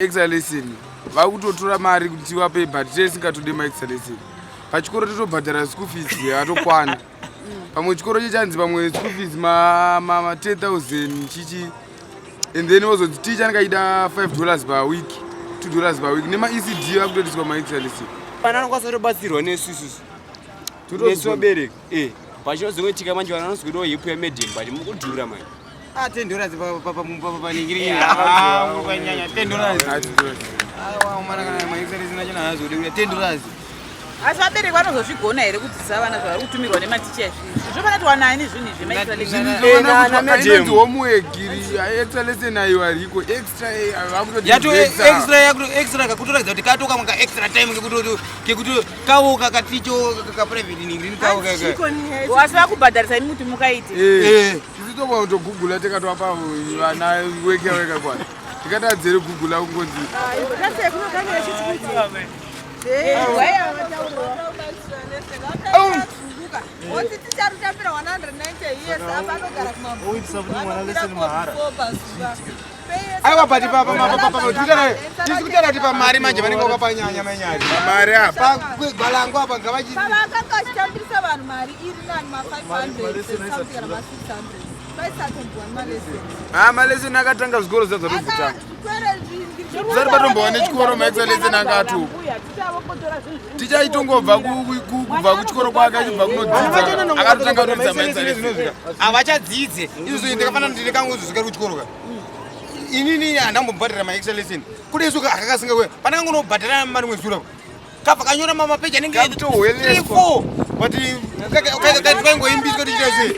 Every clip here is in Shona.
Extra lesson vakutotora mari kuti tivape, but tisingatode maextra lesson. Pachikoro totobhadhara school fees yakatokwana. Pamwe chikoro chechanzi pamwe school fees ma 10,000 chichi, and then wozonzi ticha anenge achida $5 per week, $2 per week, nema-ECD vakutoitiswa maextra lesson. Vana vanokwanisa kutobatsirwa nesu isusu, nesu vabereki. Pachinozongoitika manje, vana vanozikudawo help yamadam, but mukudhura manje. Ah, $10 panyanya, $10. Aiwa, mwana, kana maextra lesson achona haazodi kuya $10. Asi vabereki vanozozvigona here kudzidzisa vana zvavari kutumirwa nematicha izvi? Zvofana tiwanani zvinhu izvi, maextra lesson? Inonzi homework, extra lesson aiwa riko extra. Yato extra, yakuto extra kakutoratidza kuti katoka mwaka extra time kekuti kawo kakaticho kaprivate ningrini kawo kaka. Asi vakubhadharisa imi kuti mukaite? Isi togona kutogugula, tikatoapa vana weke weka kwana, tikatadzere gugula kungonzi. Oti ticha arikutambira 190 years, apa anogara. Oitisa kuti mwana lesson mahara. Aiwa, but tisi kutaura kuti pamari manje vanenge vakapanyanya manyanya. Mari apa. Pagwalango apa ngavachi Pavakanga vachitambirisa vanhu mari iri nani, ma500 something kana ma600, paisatombwa nemalesson. Ha, malesson akatanga zvikoro zvisati zvatombotanga, zvisati patombowa nechikoro, maextra lesson anga atupo. Tichaitongobva kubva kuchikoro kwake achibva kunodzidza, akatotanga kutodzidza maextra lesson. Havachadzidze izvozvo. Ndakafanana ndine kangu zvisvika kuchikoro ka, inini handambobhadhara maextra lesson. Kune isu akakasinga kuya pandakangonobhadhara marimwe zura, kabva kanyora mamapeji anenge Kakutohweleswa. 4, but kaingoimbiswa tichita sei?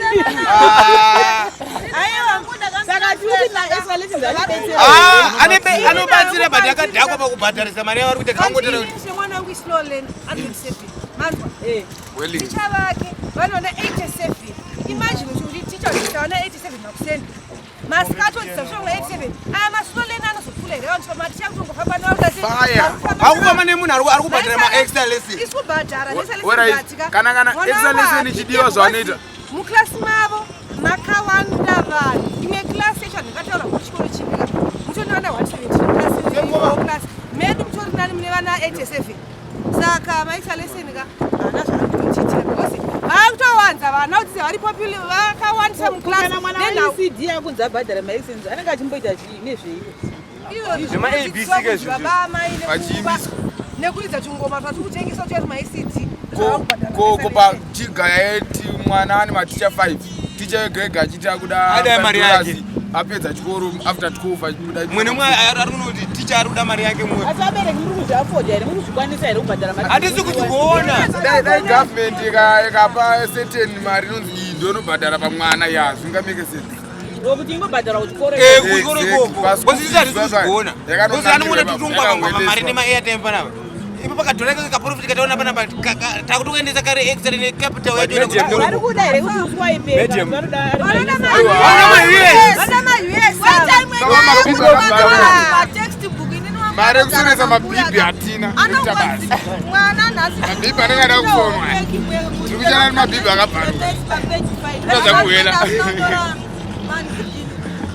Aiwa, saka tiri maextra lessons achibetsera? Ah, anobatsira, but akadhakwa pakubhadharisa mari yavari kuita kangotera kuti Mwana wangu islow learner, 107, manzwa? Welling. Ticha vake vanoona 87. Imagine kuti ticha uchiita vana 87 makuseni, masikati odzidza kusvika 87. Aya maslow learner anozopfuura here? Vanhu maticha kutongofamba. Fire. Akufamba nemunhu ari kubhadhara maextra lesson. Isi kubhadhara. Alright. Kana extra lesson ichidiwa, zvavanoita. Muklasi mavo makawanda vanhu. Imwe klasi yacho handingataura kuti chikoro chipika, mutori nevana 170 class medu, mutori nani mune vana 87. Saka maextra lesson ka hana zvaari kutotiitira, because vakutowanza vana kuti vari popular, vakawandisa muklasi. Kana mwana waECD akunzi abhadhara malessons, anenge achimboita chii nezveiwo? Zvema ABC ke izvozvo. Baba, amai, nekuba, Vachiimbiswa. nekuridza tungoma twatiri kutengesa tuya tumaECD. Ko pachigaya eti mwana ane maticha 5, ticha ega ega achiti akuda Ada mari yake. apedza chikoro after 12 achibuda. Mumwe nemumwe ari kunoti ticha ari kuda mari yake mumwe. Asi vabereki muri kuzviafodha here? Muri kuzvikwanisa here kubhadhara? Hatisi kuzvigona. Dai government ikapa certain mari inonzi iyi ndonobhadhara pamwana, ya, zvingamake sense. Kuti ingobhadhara kuchikoro? Kuchikoro Exactly. ikoko, because isi hatisi kuzvigona, because anoona titongwa mari nema-airtime panapa, ipo pakadhora kaprofit kataona panapa, takutokuendesa kare extra necapital yacho. Vari kuda here kuti uswaipeka? Medium. Vanoda. Vanoda. Vanoda. Ma-US. Mari yekusonesa mabhibhi hatina, nekuita basa. Mwana nhasi Mabhibhi anenge ada kusonwa. Tiri kushanda nemabhibhi akabvaruka. Totadza kuhwela.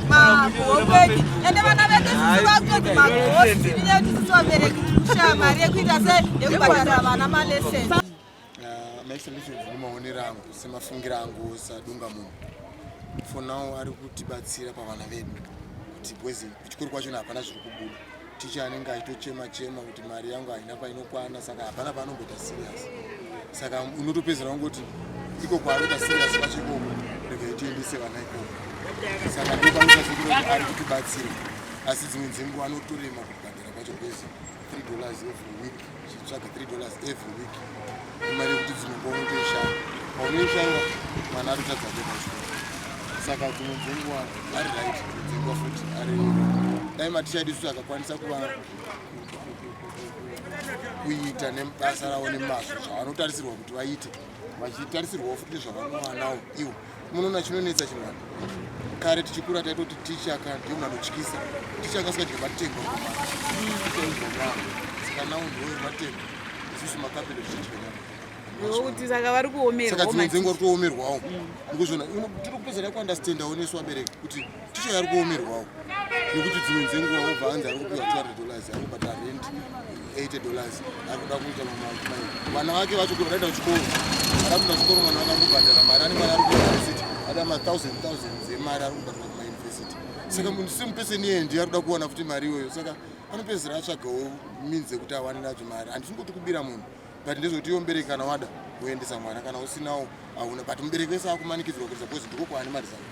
Mahomework, ende vana vedu isusu vakutoti magosi nenyaya yekuti isusu vabereki tiri kushaya mari yekuita se yekubhadhara vana malessons. Maextra lessons, nemaonero angu, semafungiro angu sadunga munhu, for now ari kutibatsira pavana vedu, kuti because kuchikoro kwachona hapana zviri kubuda. Ticha anenge achitochema chema kuti mari yangu haina painokwana, saka hapana paanomboita serious. Saka unotopedzera ungoti iko kwaari kuita serious kwacho ikoko, regai tiendese vana ikoko. Saka ndopanoita sekuti ari kutibatsira, asi dzimwe dzenguva anotorema kubhadhara kwacho, because $3 every week, chitsvaga $3 every week imari yekuti dzimwe nguva unotoishaya. Paunoishaiwa, mwana arikutadza kuenda kuchikoro. Saka dzimwe dzenguva ari right, dzimwe dzenguva futi ari wrong. Dai maticha edu isusu akakwanisa kuva kuita nebasa ravo nemazvo zvavanotarisirwa kuti vaite, vachitarisirwawo futi nezvavanowanawo ivo. Munoona, chinonetsa chimwana, kare tichikura taitoti ticha ka ndiye munhu anotyisa. Ticha anga asingadye matengo kumana, ticha idya nyama. Saka now ndiwoyo matengo, isusu makapelo tichidya nyama. Kuti saka vari kuomerwa. Saka dzimwe dzenguva ri kuomerwawo ndikuzvona. Tiri kupedzera kuunderstandawo nesu vabereki kuti ticha ari kuomerwawo, nekuti dzimwe dzenguva wobva anzi ari kupiwa $200, ari kubhadhara rent $80, ari kuda kuita vana vake vacho kuti vadaenda kuchikoro, ada kuenda kuchikoro, mwana wake ari kubhadhara mari, ane mwana ari kuuniversity, ada mathousand thousands emari ari kubhadhara kumauniversity. Saka munhu same person iye ndiye ari kuda kuwana futi mari iyoyo, saka anopedzisira atsvagawo means ekuti awane nadzo mari. Handisingoti kubira munhu, but ndezvekuti iwe mubereki kana wada woendesa mwana, kana usinawo hauna. But mubereki wese akumanikidzwa kuendesa because ndiko kwaane mari dzako.